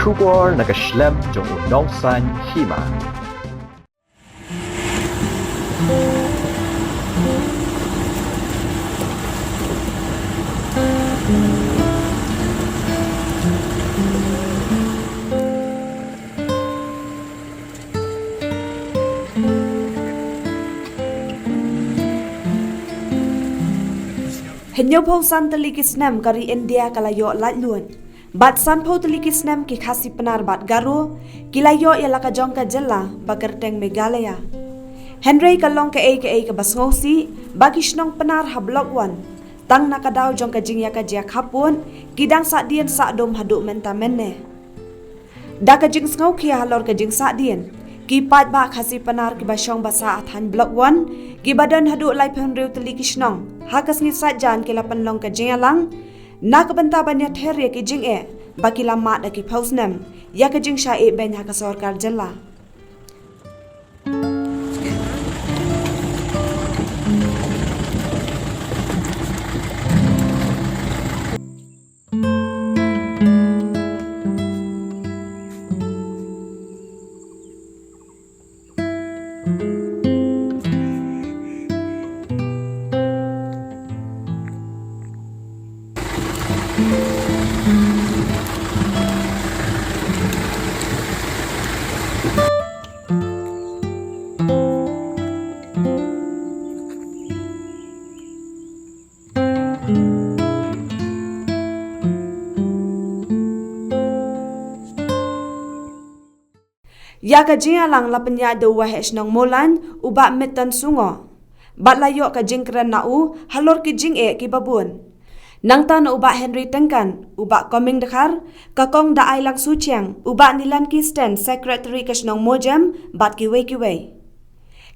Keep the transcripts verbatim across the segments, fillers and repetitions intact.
Khubor na ka shlem jong u nongsan hima. Hynñiewphew san tylli ki snem ka ri India ka la ïoh laitluid. Bad sanphew tylli ki snem ki Khasi Pnar bad Garo ki la ïoh ïa la ka jong ka jylla ba kyrteng Meghalaya. Hynrei ka long kaei kaei kaba sngewsih ba ki shnong Pnar ha Block One, tang na ka daw jong ka jingïakajia khappud, ki dang sahdien sah dum haduh mynta mynne. Da ka jingsngewkhia halor ka jingsahdien, ki paidbah Khasi Pnar kiba shong ba sah ha thaiñ Block One, kiba don haduh laiphew hynriew tylli ki shnong, ha ka sngi Saitjaiñ ki la pynlong ka jingïalang na ka bynta ban ïather ïa ki jingeh ba ki la mad da ki phew snem ïa ka jingshah ïehnoh ha ka sorkar jylla. Ïa ka jingïalang la pynïaid da u Waheh Shnong Mawlaiñ, u Bah Mitton Sungoh. Bad la ïoh ka jingkren na u halor ki jingeh kiba bun. Nangta na u Bah Henry Tyngkan, u Bah Coming Dkhar, ka Kong Dailang Suchiang, u Bah Nilan Kisten, Secretary ka Shnong Mawjem, bad kiwei kiwei.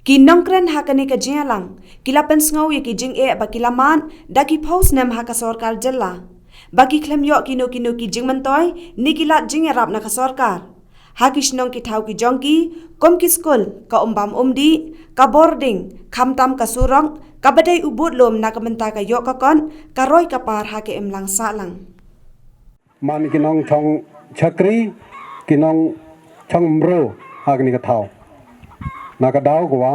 Ki nongkren ha kane ka jingïalang ki la pynsngew ïa ki jingeh ba ki la mad da ki phew snem ha ka sorkar jylla, ba ki khlem ïoh kino kino ki jingmyntoi ne ki lad jingïarap na ka sorkar. Ha ki shnong ki thaw ki jong ki, kum ki skul, ka umbam umdih, ka bording, khamtam ka surok, kaba dei u budlum na ka bynta ka ïoh ka kot, ka roi ka par ha ka imlang sahlang. Man ki nongchong chakri, ki nongchong mrew ha kane ka thaw. Na ka daw ka wa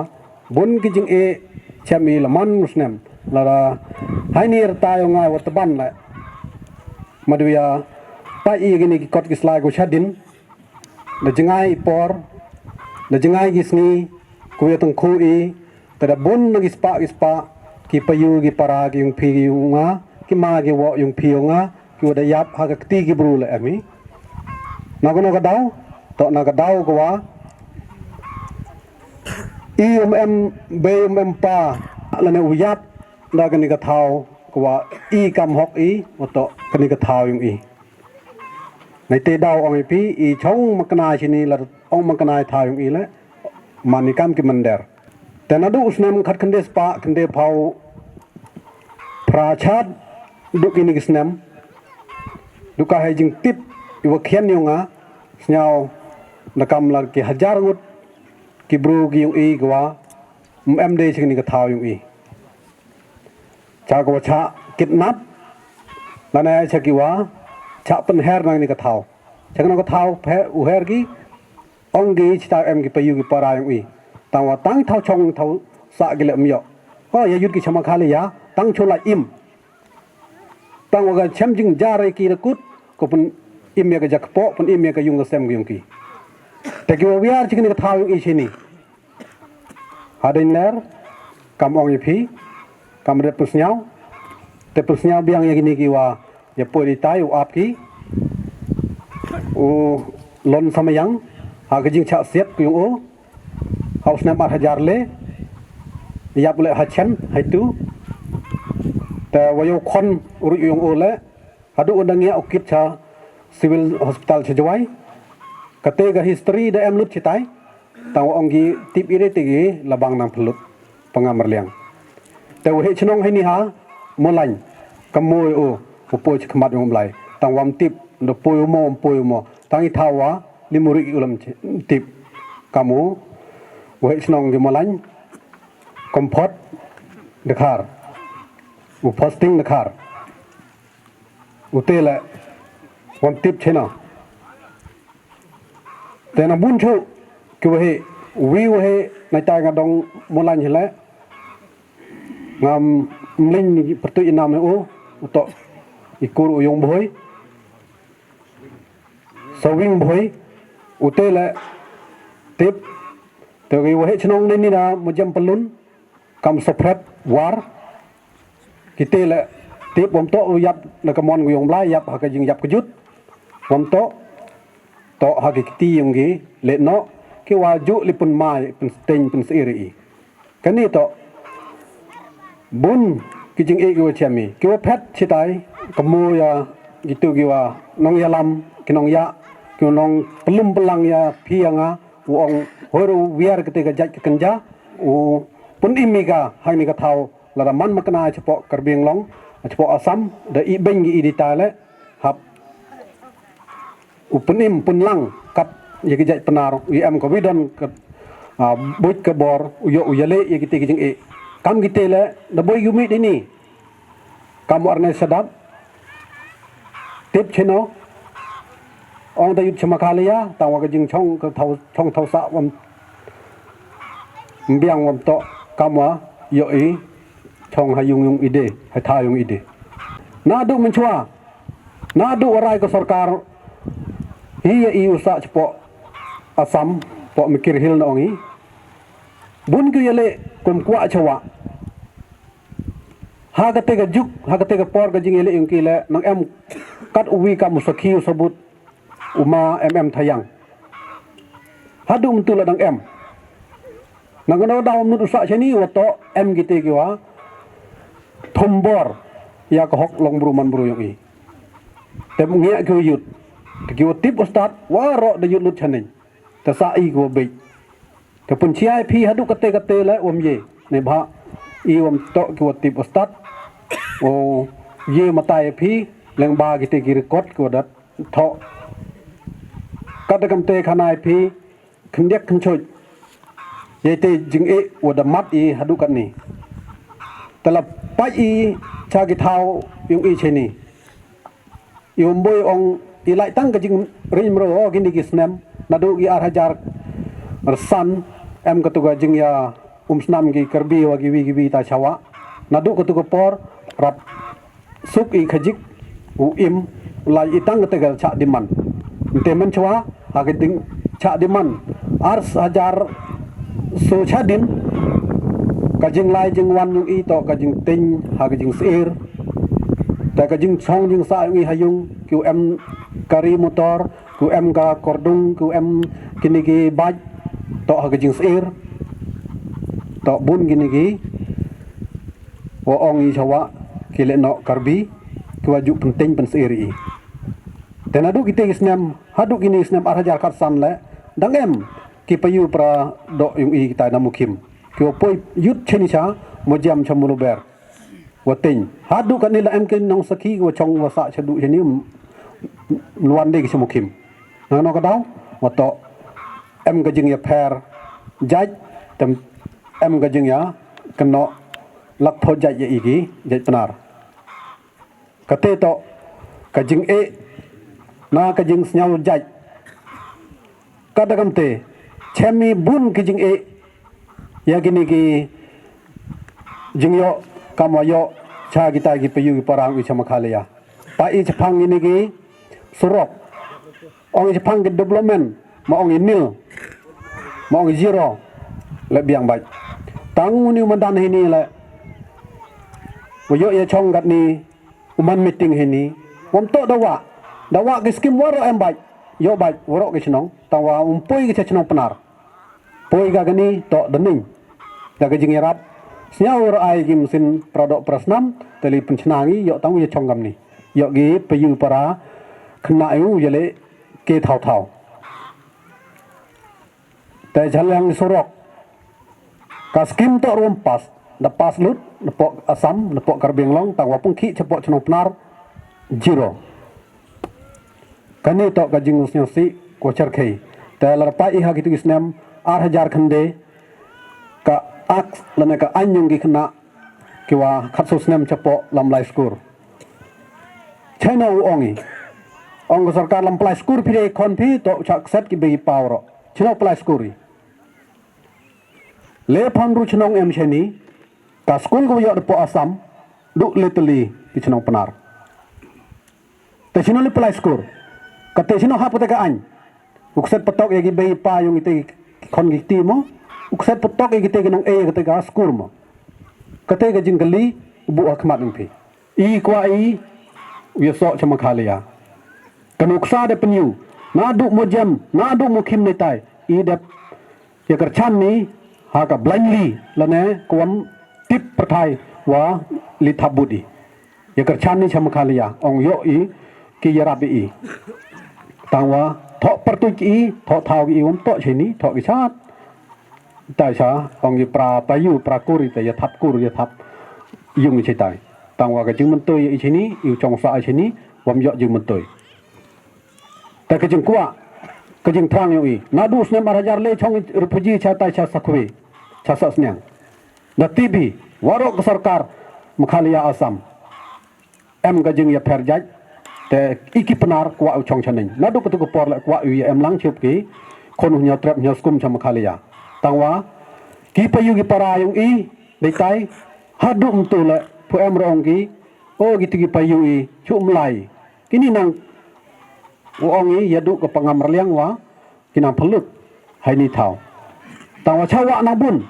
bun ki jingeh chem i la man u snem, lada ha ine i rta yong nga wa tban leh. Madwiya pa i kine ki kot ki slai ko shadin, la jngai i por, la jngai ki sngi, ko ya tang khu i, te da bun na ki spah ki spah, ki payu ki para ki yong phi ki yong nga, ki ma ki wo yong phi yong nga, ki wa da yap ha ka kti ki bru leh em i. Na kano ka daw, to na ka daw ka wa i um em bei um em pa, lane u yap da kane ka thaw ka wa i kam hok i, wa to kane ka thaw yong i. Nai te daw ong i phi i chong makna shini la ong makna i thaw yong i leh, man i kam ki mynder. Te naduh u snem khat khyndai spah khyndai phew phra chad, duh kine ki snem, duh ka hei jingtip i wa khian yong nga, sñiaw da kam la ki hajar ngut ki bru ki yong i ki wa um em dei cha kane ka thaw yong i. Cha ka wa cha kidnap, lane cha ki wa cha pynher na kane ka thaw. Cha kane ka thaw phe u her ki, ong ki cha em ki payu ki para yong i. Tang wa tang thaw chong thaw sah ki leh um ïoh. O ya yut ki cha ma khali ya, tang chola im. Tang wa ka chem jingjar ki da kut, ko pyn im ya ka jakpoh, pyn im ya ka yung ka sem ka yong ki. Te ki wa wiar cha kane ka thaw yong i shini. Hadien ler, kam ong i phi, kam ret pynsñiaw, te pynsñiaw biang ya kini ki wa, ya poi di tai u ap ki, u Lon Samayang, ha ka jingchah siat ki yong u, ha u snem ar hajar le, yap le ha chen, ha itu, te wa yow khon u ruh yong u le, haduh u dang ya u kit cha Civil Hospital cha Jowai, kate ka history da em lut chitai, tang wa ong ki tip i re te ki labang nang pynlut, pangam rliang. Te wa heh chnong hei ni ha, Mawlaiñ, ka mui u, u poi chi khmat yong u Blai, tang wa um tip, da poi u mo, um poi u mo, tang i thaw wa, li mu ri u lam tip, ka mu, wa heh chnong ki Mawlaiñ, Comfort, Dkhar, u posting Dkhar. U te le, wa um tip chena. Te na bun chuh ki wahi, wi wahi na tai nga dong mulan hile. Ngam mling ni pertu inam u, utok ikur u yung boy. Sawing boy, ute le tip, te wi wahi chnong ni ni na mujam pelun, kam sopret war. Kite le tip wam tok u yap na kamon u yung blai yap ha ka jing yap kejut. Wam tok, tok ha ki kti yung gi, le no, ki wa ju li pun mai, pun steng, pun seiri i. Kani tok, bun ki jing i ki wa chem i. Ki wa phet chitai, kamu ya, gitu ki wa, nong ya lam, ki nong ya, ki nong pelum pelang ya, pi ya nga, u ong, hoi ru wiar kete ka jait ka kenja, u pun imi ka, hang ni ka thau, lada man makna chapo Karbi Anglong, chapo Assam, da i beng gi i di ta le, hap u pynim pynlang kat ya ki jait Pnar, u em ka widon ka, ah, buit ka bor, u yo u yale ya kite ki jing e. Kam kite le, da boi yumi dini. Kam warne sadap. Tip chino. Ong da yut chama khalia, tang wa ka jing chong ka thau, chong thau sa wam. Mbiang wam to, kam wa, yo i, chong ha yung yung ide, ha tha yung ide. Na du menchua, na du warai ka sorkar, hi ya i usa chapo Assam, po Mikir Hill na ong i. Bun ki yale kum kwa chawa. Ha kate ka juk, ha kate ka por ka jing yale yung ki le, nang em kat uwi ka musakhi usabut, uma em em thayang. Hadu mentu la dang em. Nang kano daw mnut usa chani wa to em kite ki wa. Thombor, ya ka hok long bru man bru yung i. Te ngia ki wa yut. Te ki wa tip ustad, wa ro da yut lut chanin. Te sa i ki wa bej. Te pun chiai phi hadu kate kate le wam ye. Ne bha i wam to ki wa tip ustad. O ye matai phi leng ba kite ki record ki wa dat. Tho. Kate kam te khanai phi khyndiak khynchoj. Ye te jing e wa da mat i hadu kat ni. Te la paj i cha ki thau yung i cheni. I wam boi ong i lai tang ka jing ring mro o kini ki snem. Nadu ki ar hajar rsan em katu ka jing ya um snam ki Karbi wa ki wi ki wi ta chawa. Nadu katu ka por rap suk i khajik u im lai i tang kate ka chak diman. Nte men chwa ha ka ding chak diman ar hajar so chak din ka jing lai jing wan yung i to ka jing ting ha ka jing sir. Ta ka jing chong jing sa yung i ha yung ki u em kari motor ki u em ka kordung ki u em kini ki baj to ha ka jing sir. To bun kini ki wa ong i chawa ki le no Karbi ki wa ju penting pen seiri i. Te nadu kite ki snem hadu kini snem ar hajar khat san le dang em ki payu pra do yung i kita na mukim ki wa poi yut cheni cha mojam cha muluber. Wa ting hadu kani la em ki nong sakhi ki wa chong wa sa chadu cheni luan de ki cha mukim. Nang no ka daw wa to em ka jing ya pher jaj tem em ka jing ya keno lak pho jaj ya iki jaj Pnar. Kate to ka jing e na ka jing sniaw jaj. Kata kamte chemi bun ki jing e ya kini ki jing yo kam wa yo cha kita ki payu ki parang i cha Meghalaya. Pa i chapang ini ki surok. Ong i chapang ki development ma ong i nil ma ong i zero le biang baj. Tang uni mandan hini le wa yo ya chong gat ni uman meeting hini wam to dawa dawa ki skim waro em baj yo baj waro ki chnong tang wa um poi ki cha chnong Pnar. Poi ka kani to dening ka ka jing yarap sniaw waro ai ki mesin pradok prasnam tali penchnang i yo tang u ya chong kam ni yo ki payu para kena yu ya le ke thau thau. Te jalang surok ka skim to rum pas da pas lut da pok Assam da pok Karbi Anglong tang wa pungki chapok chnong Pnar zero. Kani to ka jing sniaw si ko charkhei te larpa i ha kitu snem ar hajar khande ka ak lane ka anyong ki khna ki wa khatso snem chapo lam lai skur. China u ong i Ong ka sorkar lem pynlait skur phi de khon phi, to chak set ki bei ki paw ro. Chino pynlait skur i. Le phan ru chnong em shani, ka skul ko yo de po Assam, du le teli ki chnong Pnar. Te chino le pynlait skur. Kate chino hap kate ka ain. U kset patok ya ki bei pa yung ite khon ki ti mo. U kset patok ya kite ki nong e kate ka skur mo. Kate ka jingkali, u bu ha khmat ng phi. I kwah i, u ya sok cha Meghalaya. Ka nuksa de pynyu, na du mo jem, na du mo khim ne tai, i dep ya kyrchan ni, ha ka blindly, lane kwam tip pyrthai, wa li thap but i. Ya kyrchan ni cha Meghalaya, ong yo i, ki yarap i. Tang wa, thok pyrtuit i, thok thaw i, wam thok chini, thok i chat. Tai cha, ong i pra payu, pra kur i, ta ya thap kur, ya thap yung i chitai. Tang wa ka jingmyntoi i chini, i chong sa i chini, wam yo jingmyntoi. Ta ka jingkwah, ka jingthrang yung i. Na du snem ar hajar le chong i refugee cha tai cha Sakwe, cha Sasniang. Na T B, warok ka sorkar, Meghalaya Assam. Em ka jing ya pher jait, te i ki Pnar kwah u chong chaneng. Na du ka tu ka por le kwah u ya em lang chup ki, khon u nya trep nya skum cha Meghalaya. Tang wa, ki payu ki para yung i, dei tai, ha du mtu le, pu em rong ki, o ki tu ki payu i, chu mlai. Kini nang, u ong i, ya du ka pangam rliang wa, ki nang pynlut, hai ni thaw. Tang wa chawa nang bun.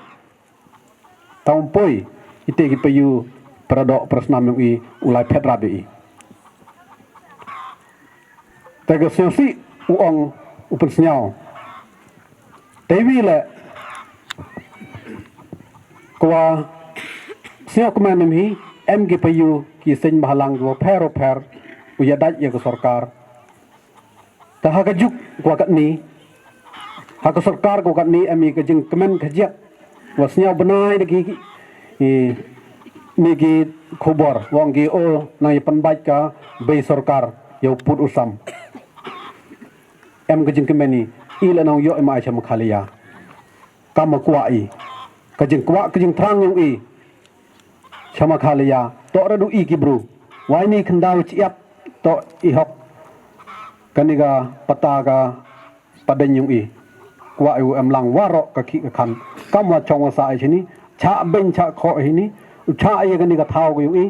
Tang poi, ite ki payu, para dok, para snam yung i, u lai phet rap i. Te ka sñiaw si, u ong, u pynsñiaw. Te wi le, kwa, sñiaw kmen em hi, em ki payu, ki seng bahalang, ki wa pher, u pher, u ya dait ya ka sorkar. Ta ha ka juk kwa katni, ha ka sorkar kwa katni em i ka jingkmen ka jiak, wa sñiaw bnai da ki, ki, i, ni ki khubor, wong ki o nang i pynbait ka bei sorkar, yow put u sam. Em ka jingkmen i, i la nang yo em ai cha Meghalaya. Kam ma kwah i. Ka jingkwah, ka jingthrang yung i. Cha Meghalaya, to ra du i ki bru. Wai ni khyndaw chiap, to i hok. Kani ka pata ka padeng yung i. Kwah i u em lang warok ka ki ka khan. Kam wa chong wa sa i chini. Cha beng cha kho i ni. U cha i kani ka thaw ka yung i.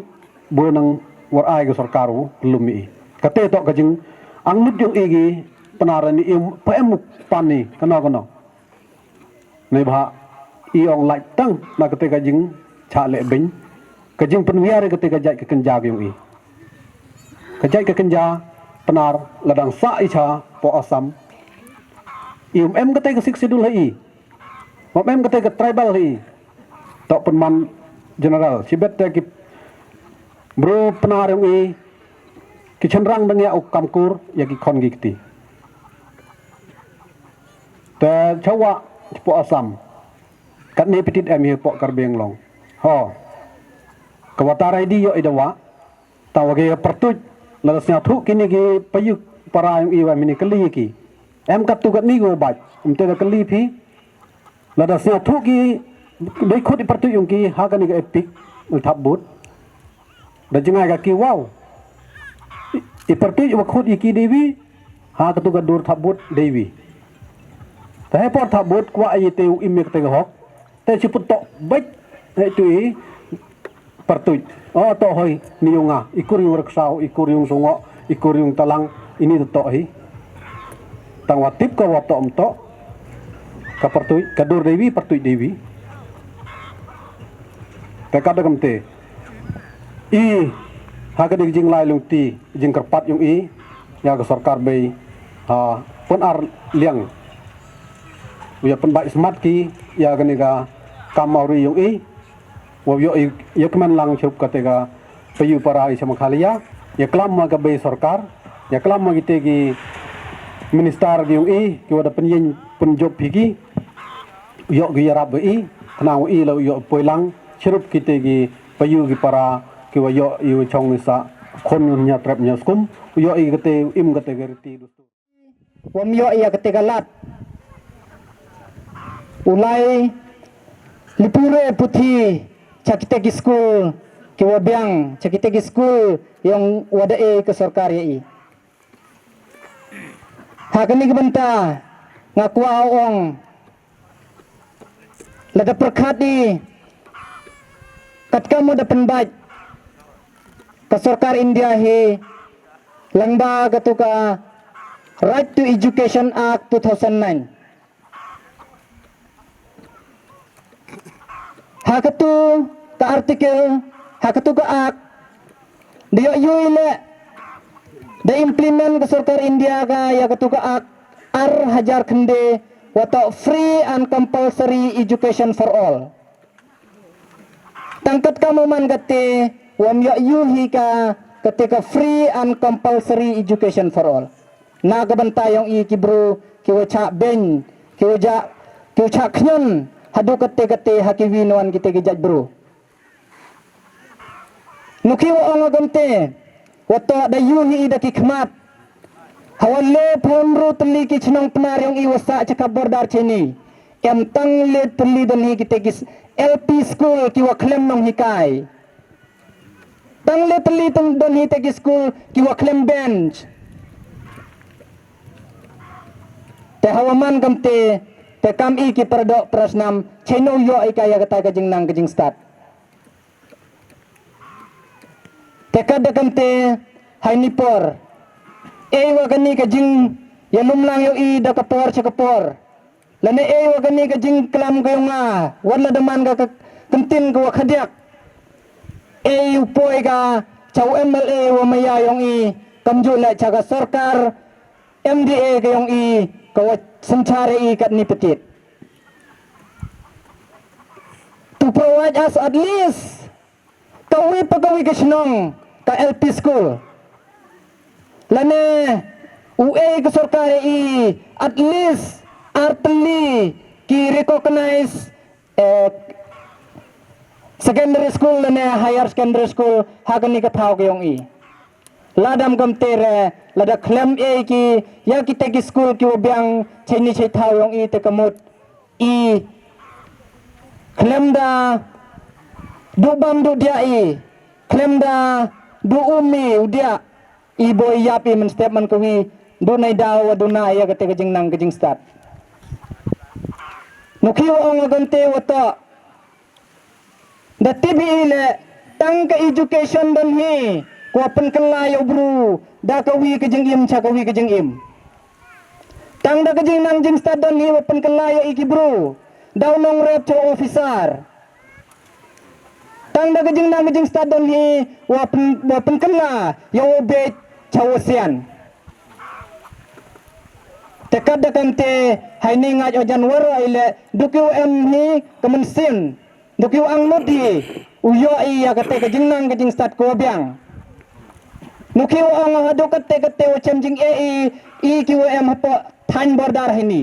Bu nang war ai ka sorkar u lum i. Kate to ka jing. Ang nut yung i ki Pnar ni i pa em u pan ni. Kano kano. Nei bha i ong lait tang na kate ka jing cha le beng. Ka jing pynwiar kate ka jait ka kynja ka yung i. Ka jait ka kynja Pnar la dang sa i cha po Assam. I um em kate ka Sixth Schedule ha i. Um em kate ka tribal ha i. Tok pynman general. Chibet te ki bru Pnar yung i. Ki chynrang dang ya u kamkur ya ki khon ki kti. Te chawa po Assam. Katne pitit em hi po Karbi Anglong. Ho. Ka wata rai di yo i dawa. Tawa ki pyrtuit. Lada sñiaw thuk kini ki payuk para yung iwa mini kali ki. Em katu katni go baj. Em te da kali phi. Lada sñiaw thuk ki. Dei khut i pyrtuit yung ki. Ha kani ka epik. Ul thap but. Da jngai ka ki wow. I pyrtuit wa khut i ki dewi. Ha katu ka dur thap but dewi. Te he por thap but kwa ai te u im te ka hok. Te chi put tok bek. He tu i pyrtuit. O to hoi ni yung nga. Ikur yung reksaw, ikur yung sungo, ikur yung talang. Ini to hi. Tang wa tip ka wa to em to. Ka pyrtuit, ka dur dewi, pyrtuit dewi. Te ka da kam te. I ha ka dei jinglai lungti, jingkyrpad yung i, ya ka sorkar bei, ha, pyn ar liang. U ya pynbait smat ki, ya kani ka kam awri yung i, wa yo i, ya kmen lang chup kate ka payu para i cha Meghalaya, ya klam ma ka bei sorkar, ya klam ma kite ki minister ki yung i, ki wa da pynyin pynjop hi ki, yo ki yarap i, khnang i la yo poi lang, chirup kite ki payu ki para, ki wa yo i wa chong ni sa, khon nya trep nya skum, yo i kate im kate ki riti dustur. Wam yo i ya kate ka lad. U lai, lipure puthi, cha kite ki skul, ki wa biang, cha kite ki skul, yong wa da e ka sorkar ya i. Ha kane ka bynta nga kwah ong, lada pyrkhat i katkam u da pynbeit ka sorkar India hi lyngba katu ka Right to Education Act two thousand nine. Ha katu ka article, ha katu ka act, da ïoh ïoh leh, da implement ka sorkar India ka ïa katu ka act ar hajar khyndai, wat free and compulsory education for all. Tang katkam u man kate, wam ïoh ïoh hi ka, kate ka free and compulsory education for all. Na ka bynta ïong i ki bru, ki wa chah beiñ, ki wa jah, ki wa chah khñion, haduh kate kate ha ki wi nuan kite ki jait bru. Nuki wa ong agam te, wa toh da ïoh hi i da ki khmat. Hawa le pynru tylli ki chnong Pnar ïong i wa sah cha ka border chini. Em tang le tylli don hi kite ki s-, L P school ki wa khlem nonghikai. Tang le tylli tang don hi te ki school ki wa khlem bench. Te hawa man kam te, te kam i ki paradoh parasnam, chai no ïoh i ka ïa kata ka jingnang ka jingstad. Te kat da kam te, hai ni por. Ei wa kani ka jingïalumlang ïoh i da ka por cha ka por. Lane ei wa kani ka jingklam ka ïong nga, wat la da man ka, ka kyntien ka wa khadiak. Ei u poi ka cha u M L A wa maya ïong i, kamjooh le cha ka sorkar, M D A ka ïong i, ka wa synchar i kat ni petit. To provide us at least kawi pa kawi ka chnong ka L P school. Lane u ei ka sorkar i at least ar tylli ki recognize, eh, secondary school lane higher secondary school ha kani ka thaw ka ïong i. Ladam kam te re, lada khlem ei ki, ïa kite ki school ki wa biang chai ni chai thaw ïong i te ka mut i khlem da du bam du dia i, khlem da du um i u dia i boi ïap i mynstep man kawi, du nai daw wa du na ïa kate ka jingnang ka jingstad. Nuki wa ong agam te wa toh. Da tip hi le tang ka education don hi, ko pynkylla ïa u bru da kawi ka jingim cha kawi ka jingim. Tang da ka jingnang jingstad don hi wa pynkylla ïa i ki bru da u nongrep cha u officer. Tang da ka jingnang ka jingstad don hi wa pyn-, wa pynkylla ïa u beit cha u sian. Te kat da kam te hai ni ngait o jan waro i le du ki u em hi ka mynsiem. Du ki u ang lut hi, u ïoh i ïa kate ka jingnang ka jingstad ko biang. Nuki u ang haduh kate kate u chem jing e i, i ki u em hapoh thain border hi ni.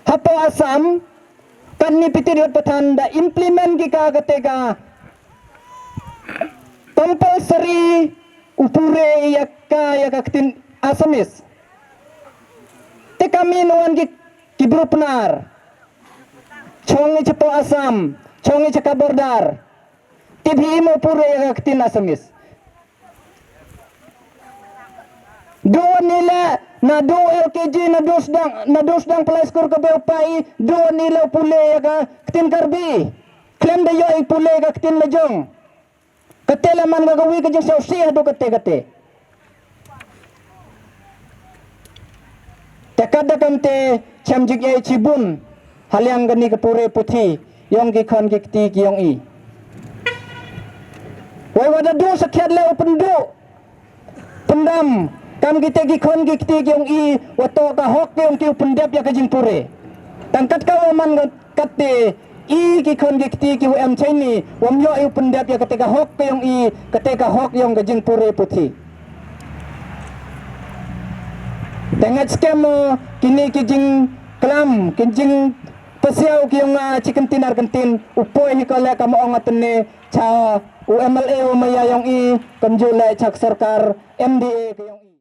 Hapoh Assam, kat ni piti riot pathan da implement ki ka kate ka compulsory u pure ïa ka, ïa ka ktien Assamese. Te kami nuan ki, ki bru Pnar. Chong i chapoh Assam, chong i cha ka border. Tip hi mo pure ïa ka ktien Assamese. Du wan i le, na du L K G, na du sdang, na du sdang play school ka beu pai, du wan i le pule ïa ka ktien Karbi. Khlem da ïoh i pule ïa ka ktien la jong. Kate la man ka kawi ka jingsaw si haduh kate kate. Te kat da kam te chem jing e chibun. Haliang kani ka pure puthi. Ïong ki khon ki kti ki ïong i. Wai wa da du sakhiat le u pyndu. Pyndam. Kam kite ki khon ki kti ki ïong i. Wa toh ka hok ki ïong ki u pyndep ïa ka jingpure. Tang kat ka wa man ka Kate, i ki khon ki kti ki wa em chai ni, wam ïoh i u pyndep ïa kate ka hok ka ïong i, kate ka hok ïong ka jingpure puthi. Te ngat skhem mo, kini ki jingklam, ki jingpasiaw ki ïong nga chi kyntien ar kyntien, u poi hi ko le ka mo ong atene, cha u M L A u maya ïong i, kamjooh le cha ka sorkar, M D A ka ïong i.